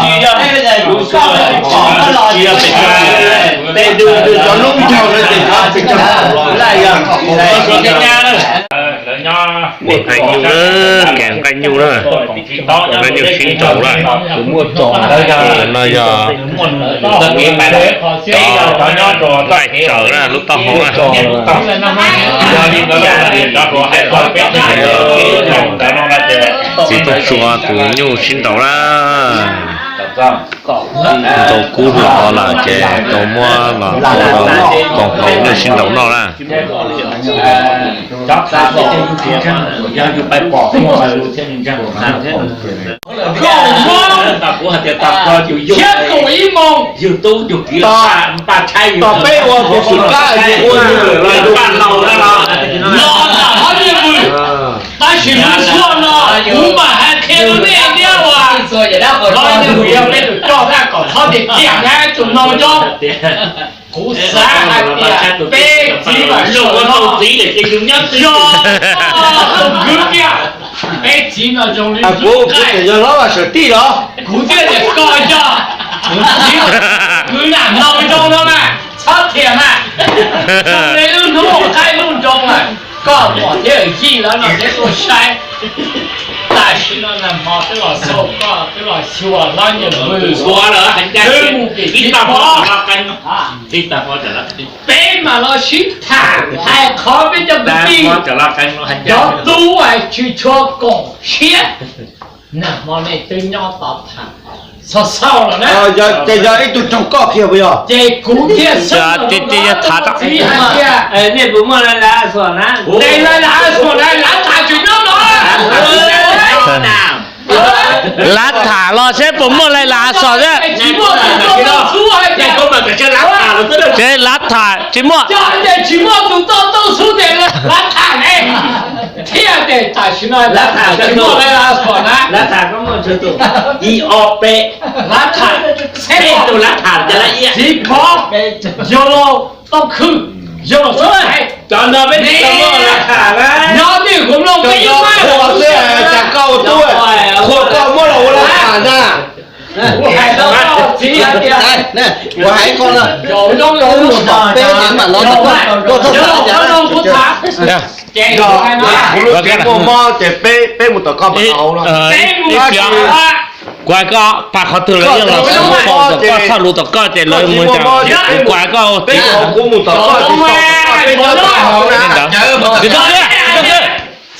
Tsis yog pes tsawg, tes dws dws cov lub ncaug no ces cov pes tsawg lawm yog. Nqaij nyuj na, nqaij nyuj na, nqaij nyuj sib nraus na. No yog cov nqaij tsaws na, lub taub hau na. Txiv Tooj Sua tus nyuj sib nraus na. Tau kub hlo lawm ces tau muab los ua rau koom haum nyuj sib nraus noj na. Thiab koom ib moo, tom peb ua tus xwm kab ua los tam hab li vwm. Tab sis lub suab no kuv mam hais qhia rau nej thiab uas yog peb tus coj tag kom txhob tias tiam na tus no nco. Kuv xav hais tias peb txiv mam suam no yog tus kwv kiag. Peb txiv no zoo li kuv, kuv tseem yog hlob Vam Sawm tij los. Kuv thiaj tias koj yog kuv txiv, kwv nam no zoo no mas txhob thiam mas. Zoo li lub hnub qaib lub nroo mas koj pom thiab yij lawv no thiab tuaj saib. Tam sim no nag hmo twb los xauj koj, twb los xyuas hlob Nyiaj Vwm, twb mus tim tib pov. Peb mam los sib tham hais qhov peb cov kwv tij cov tub uas tsis tshua koom siab. Nag hmo nej twb nyob tau tham xaus xaus lawm na. Ces yog ib tug raug koj kiag puas yog? Ces kuv thiaj xav tias nej puas muaj laj lam xuam na, tes laj lam xuam na, lav tham tsis nyob no. Lav tham los seb puas muaj laj lam xuam xwb. Tsis muaj tus toj tau xub hais tias, ces lav tham tsis muaj. Tsis muaj tus toj tau xub ces lav tham ne. Thiab ces tam sim no lav tham tsis muaj laj lam xuam na. Lav tham, ib ob peb, lav tham, peb tus lav tham, txiv phov, yog los tau khwv, yog los xub hais. Cov no peb tsis tau muab ua laj tham na. Nyob twj ywm kuv mloog peb ib, qhuas koj ua tub, qhuas koj muab los ua laj tham na. Kuv hais tau koj txiv hais tias, kuv hais koj na, kuv mus tom peb ces mam los tom koj, koj txhob xav cas. Kuv lub tsev muaj mob ces peb, peb mus tom koj pas hauv no. Kuv hais koj, pas qhov twg lawv yeej los xaus, koj txhaj lus tom koj ces lawv mus, kuv hais koj, peb, kuv mus tom koj ces peb nyob pas hauv na. Tsis tau xwb, tsis tau xwb.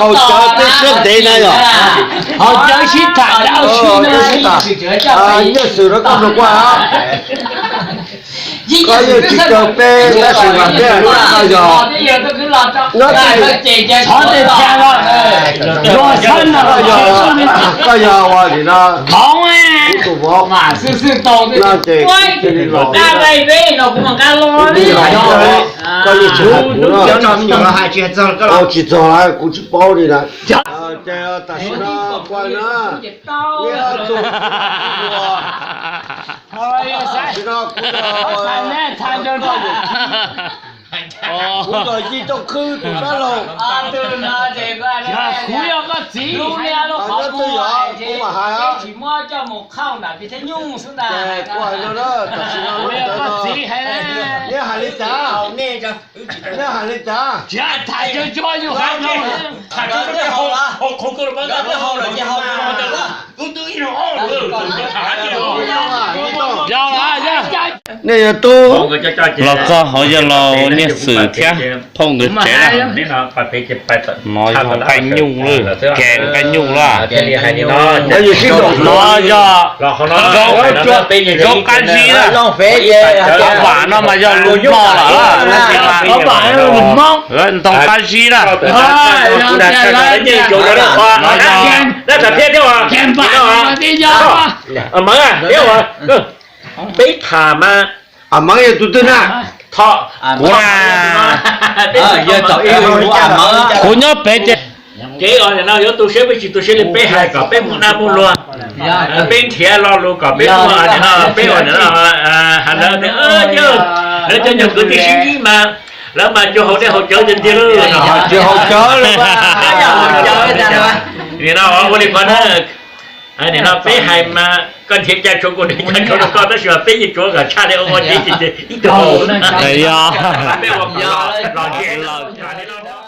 haus cawv peb siab ntev na yog. Haus cawv sib tham, sib tham. Nyiaj Xwm no koj nrog kuaj, koj yeej tsis kawg peb tab sis mas peb koj yog, koj yog ua li no, kuv tus vauv no ces kuv cia li los, koj yeej tsis hais kuv, tsis txog lawm kuv tsis paub li na. Ces tam sim no kuaj na, tam sim no kuv kuv yog Yij Tooj Khwb tus dab laug. Kuv yog koj txiv, kuv mam hais os. Kuv hais no na, tam sim no kuv yog koj txiv, neb hais li cas? Neb hais li cas? Tsis tham, nej yuav tub los txog hauv yog laus Nyiaj Xwm thiab Thooj nkawd tsev na. No yog nqaij nyuj lawm, kev nqaij nyuj lawm. No yog zaub qab zib na. Qhov vam no mas yog lus Nplog lawm, ntoo qab zib na. Peb tham mas, Maiv yog tus twg na? Kuv na, kuv nyob pem ces, kev no yuav tu siab peb tsis tu siab li, peb hais kom peb muaj nab muaj luag, peb nrhiav lo lus kom peb muaj, peb ua, lawv tias, lawv cov nyuag kwv tij sib ntsib mas lawv mas tsis haus dej haus cawv tiag tiag, tsis haus cawv li. Nim no ua li ko na, nim no peb hais mas koj nrhiav cai tshuav kuv nrhiav cai tshuav rau koj, tab sis mas peb yeej tsuav kom tshaj li, ua ua ces ib tug haus. Peb ua los ntseg lawm.